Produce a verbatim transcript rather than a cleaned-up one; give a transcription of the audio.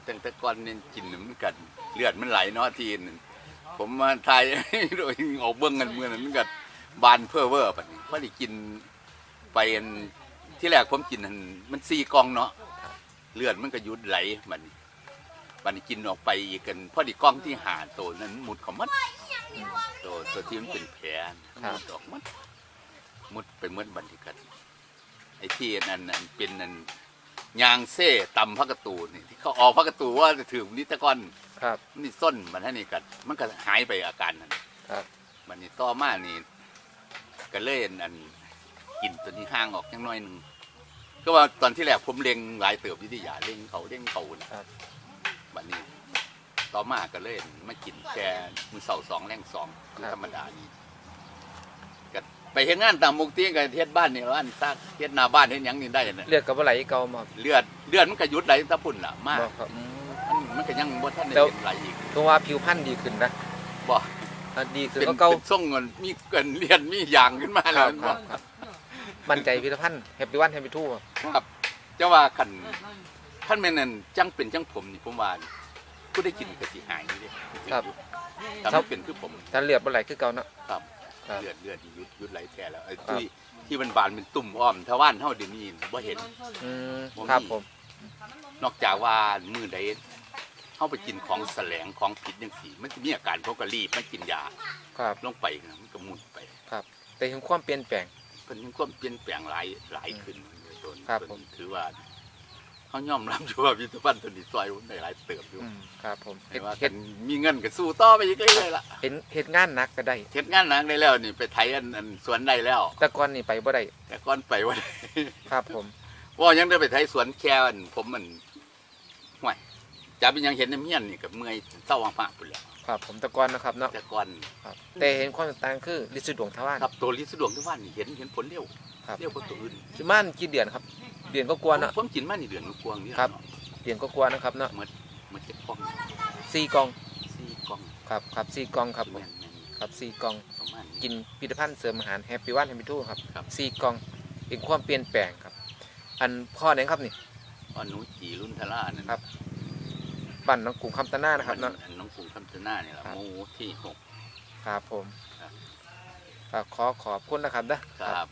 ตั้งแต่ก่อนเนี่ยกินมันกัดเลือดมันไหลเนาะที่นั่นผมมาทาย โดยออกเบิ่งกันเมื่อนั้นมันกัดบานเพ้อเวอร์บัดนี้พอได้กินไปอันที่แรกผมกินหั้นมันสี่กล่องเนาะเลือดมันก็หยุดไหลบัดนี้บัดนี้กินออกไปอีกกันพอดีกล่องที่ห้าโตนั้นมันมุดเข้าหมดโตโตที่มันเป็นแผล ครับ มุดออกหมดมุดไปหมดบัดนี้กัดไอ้ที่นั่นนั่นเป็นนั่นยางเซ่ตำพักกระตูนี่ที่เขาออกพักกระตูว่าจะถือนิตะกอน ครับ นี่ส้นมันให้นี่กัดมันก็หายไปอาการนั้น ครับ บัดนี้ต่อมานี่ก็เลยอันกินตัวนี้ห่างออกจังน้อยหนึ่งก็ว่าตอนที่แรกผมเล็งหลายเติบอยู่ที่ยาเล็งเขาเล็งเขาน่ะ ครับ บัดนี้ ต่อมาก็เลยมากินแค่มื้อเช้าสองแลงสองคือ ครับ ธรรมดานี่ก็ไปเฮ็ดงานตามมุกที่ก็เฮ็ดบ้านนี่บ้านซักเฮ็ดหน้าบ้านเฮ็ดหยังนี่ได้น่ะ เลือดก็บ่ไหลเก่ามา เลือดเลือดมันก็หยุดไหลตั้งแต่พุ่นล่ะมา บ่ครับอืม มันมันก็ยังบ่ทันได้ แล้ว เห็นไหลอีก คือว่าผิวพรรณดีขึ้นนะ บ่ อ่ะดีขึ้น เป็น ก็เก่า เป็นทรงเงินมีเกินเลือดมียางขึ้นมา ค แล้ รั ว บ มัน ครั บ่ บครับมั่นใจผลิตภัณฑ์ Happy One Happy Two ครับจะว่าคันคันแม่นนั่นจังเป็นจังผมนี่ผมว่าผู้ได้กินก็สิหายนี่เด้ ครับ แต่มันเป็นคือผม ถ้าเลือดบ่ไหลคือเก่าเนาะ ครับ ครับ เลือดเลือดหยุดหยุดไหลแท้แล้วไอ้ ครับ ที่ที่มันบานเป็นตุ่มอ้อมทวารเฮาเดี๋ยวนี้บ่เห็น อืม บ่มี ครับผม นอกจากว่ามื้อใดเฮาไปกินของแสลงของผิดจังซี่มันสิมีอาการผมก็รีบมากินยา ครับ ลงไปนะมันก็หมุนไป ครับ แต่เห็นความเปลี่ยนแปลง เพิ่นมีความเปลี่ยนแปลงหลายหลายขึ้นโดน ครับ เพิ่น ผม ถือว่าเฮายอมรับอยู่ว่าผลิตภัณฑ์ตัวนี้ซอยผมได้หลายเติบอยู่ อืมครับผม แต่ว่า เฮ็ด มีเงินก็สู้ต่อไปอีกเรื่อยๆล่ะ เห็นเฮ็ดงานหนักก็ได้ เฮ็ดงานหนักได้แล้วนี่ไปไถอันอันสวนได้แล้ว แต่ก่อนนี่ไปบ่ได้ แต่ก่อนไปบ่ได้ ครับผม ว่ายังได้ไปไถสวนแค่อันผมมันห่วยจับอีหยังเห็นในเมียนนี่ก็เมื่อยเศร้าหาพระพุ่นแหล้ว ครับผมแต่ก่อนนะครับเนาะ แต่ก่อน ครับแต่เห็นความแตกต่างคือฤทธิ์ดวงทวาร ครับตัวฤทธิ์ดวงทวารนี่เห็นเห็นผลเร็ว ครับ เร็วกว่าตัวอื่น สิมากี่เดือนครับ เดือนก็กลัวาๆเนาะ ผมผมกินมานี่เดือนกว่าๆนี่ ครับ เนาะ เดือนก็กลัวาๆนะครับเนาะ หมดหมดเจ็ดกล่อง สี่กล่อง สี่กล่อง ครับครับสี่กล่องครับผม แม่นแม่น ครับสี่กล่อง ประมาณนี้ กินผลิตภัณฑ์เสริมอาหาร Happy One Happy Two ครับ ครับ สี่กล่องเป็นความเปลี่ยนแปลงครับ อันพ่อไหนครับนี่ พ่อหนูจีรุ่นทะล่านั่น ครับ บ้านหนองกุงคำตะนานะครับเนาะ อันน้องกรุงคำตะนานี่แหละ ครับ หมู่ที่หก ครับผม ครับ ครับขอขอบคุณนะครับเด้อ ครับ